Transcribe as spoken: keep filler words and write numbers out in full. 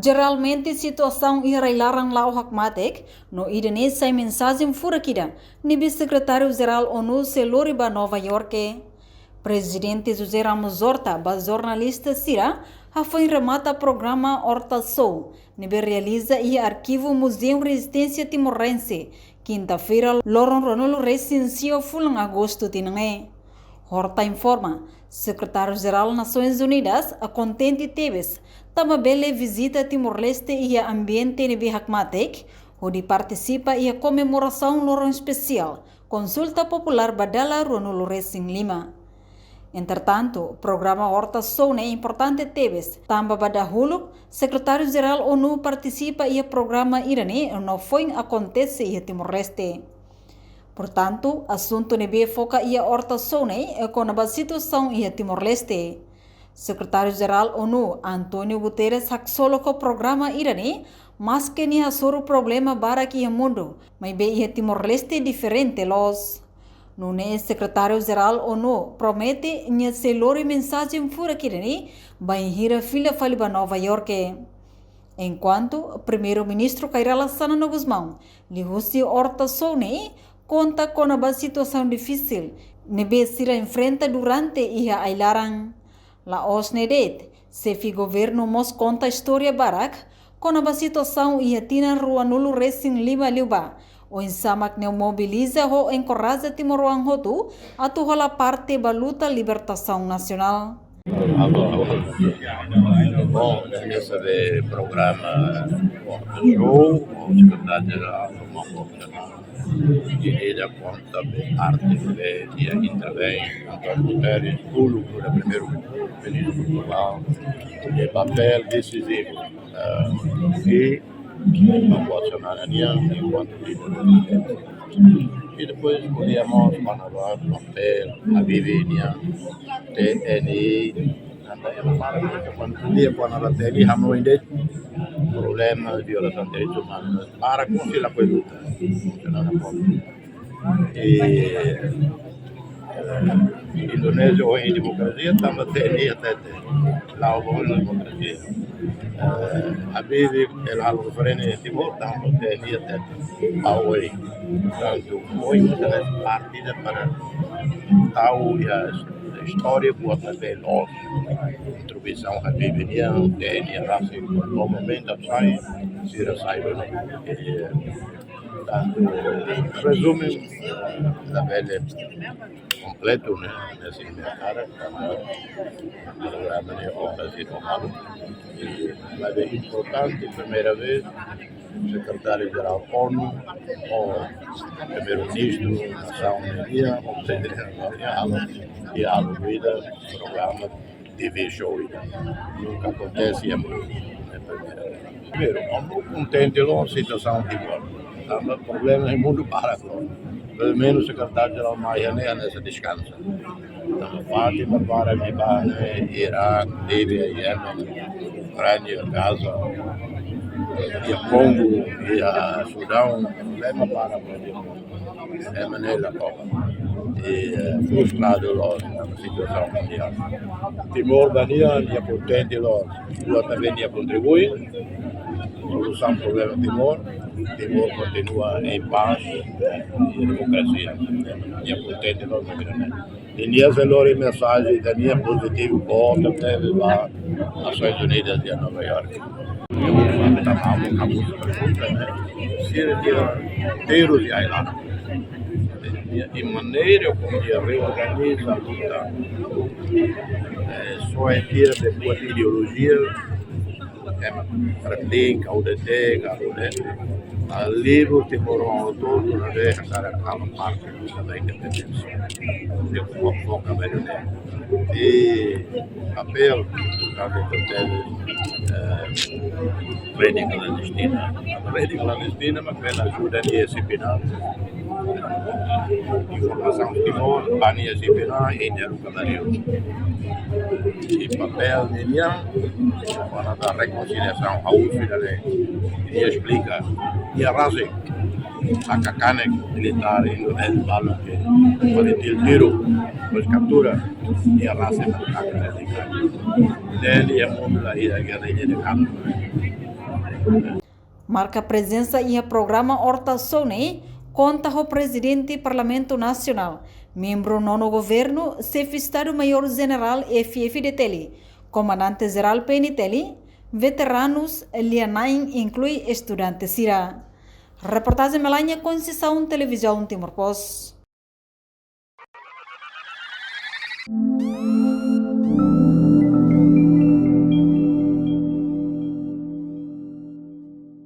Jeralmente situasaun iha rai-laran la'o hakmatek, no ida-ne'e sai mensajen furak ida ne'ebé Sekretáriu Jerál ONU sei lori ba Nova Iorke. Prezidente José Ramos Horta ba jornalista sira hafoin remata programa Horta Show ne'ebé realiza iha Arkivu Muzeu Rezisténsia Timorense, kinta-feira, loron ruanulu-resin-sia fulan Agostu tinan ne'e. Horta informa, Sekretáriu Jerál Nasoins Unidas kontente tebes tanba bele vizita Timor-Leste iha ambiente ne'ebé hakmatek, hodi partisipa iha komemorasaun loron espesiál Konsulta Populár ba dala ruanulu-resin-lima. Entretantu, programa Horta Show ne'e importante tebes, tanba ba dahuluk Sekretáriu Jerál ONU partisipa iha programa ida-ne'e no foin akontese iha Timor-Leste. Portantu, asuntu ne'ebé foka iha Horta Show ne'e kona-ba situasaun iha Timor-Leste. Sekretáriu Jerál ONU, António Guterres, haksolok ho programa ida-ne'e, maske nia hasoru problema barak iha mundu, maibé iha Timor-Leste diferente loos. Nune'e Sekretáriu Jerál ONU promete nia sei lori mensajen furak ida-ne'e bainhira fila fali ba Nova Iorke. Enkuantu Primeiru-Ministru Kay Rala Xanana Gusmão, liuhusi Horta Show ne'e, konta kona-ba situasaun difisil ne'ebé sira enfrenta durante iha ai-laran. La'ós ne'e de'it, xefe governu mós konta istória barak kona-ba situasaun iha tinan ruanulu-resin-lima liubá, oinsá mak nia mobiliza ho enkoraja timoroan hotu atu hola parte ba luta libertasaun nasionál. Bom, esse programa Horta Show, o secretário-geral do Mambo Direita conta de arte de dia intervém, António Guterres, público da Primeiru-Ministru Portugal, de papel decisivo. Eh, e Mambo Xanana nian enkuantu líder. E depois podíamos falar papel, Habibie nian, T N I, tanba ema para kuandu dia kuandu la T N I, hanoin de'it problema violasaun direitus umanus, para konsiderar ko luta, konsiderar ko. E, eh, Indonézia ohin demokrasia, tanba T N I hatete la'o ba ona demokrasia. Eh, Habibie, nia halo referénsia iha Timor, tanba T N I hatete la'o ohin. Portantu, ohin mós ita partida para tau iha istória buat ne'ebé loos. Kontribuisaun Habibie nian, T N I rasik, no momentu sai, sira sai duni. Eh, portantu, rezume, labele kompletu, ne'e, ne'e sei merkara, tanba programa ne'e ohin sei tomadu. Mas é importante, primeira vez, Sekretáriu-Jerál ONU, o Primeiru-Ministru, nasaun ne'e, o Prezidente da Repúblika, halo, e halo vida, programa T V show ida. Nunka akontese iha mundu. Primeiru, ha'u kontente loos situasaun Timor. Tanba problema iha mundu barak loos. Pelumenus Sekretáriu-Jerál mai iha ne'e, hanesan deskansa. Tanba fatin barak ne'ebé iha ne'e, Irak, Líbia, Yemen, Ukránia, Gaza, iha Kongo, iha Sudaun, problema barak loos. Ema ne'e la toka. E, eh, frustradu loos ho situasaun mundiál. Timor ba nia, nia kontente loos. Nia também nia kontribui solusaun problema Timor. Timor kontinua em paz e demokrasia. Nia kontente loos, nia kontente. I nia sei lori mensajen ida-ne'e pozitivu, boot tebes ba Nasoins Unidas iha Nova Iorke. Ita mau kamu pergunta, ne'e? Sira nia terus ya iha. I maneira como nia reorganiza luta, eh, só é tira depois ideolojia, eh, Fretilin, ka U D T, ka U D T. Alivre Timor hotu, durante a cara kama parte da independência. Nia foka ba ne'e. I papél, portantu, papél, eh, rede klandestina. Rede klandestina, mas bele ajuda nia S P N A. Informasaun Timor, ba nia S P N A, i nia Kamareu. I papél nian, para dar rekonsiliasaun, ha'u fila ne'e, nia esplika, nia rasik, hakanek militár, indo el balun ke, para tiru, depois kaptura, nia rasik, hakanek militár. Ne'e, nia mundu la iha guerra de kama. Marka prezensa iha programa Horta Show ne'e, konta ho Prezidente Parlamentu Nasionál, membru Nono Governu, Xefe Estadu Maiór Jenerál F-FDTL, Komandante Jerál P-NTL, veteranus, lia-na'in inklui estudante sira. Reportajen Melania Conceição, Televizaun Timor Post.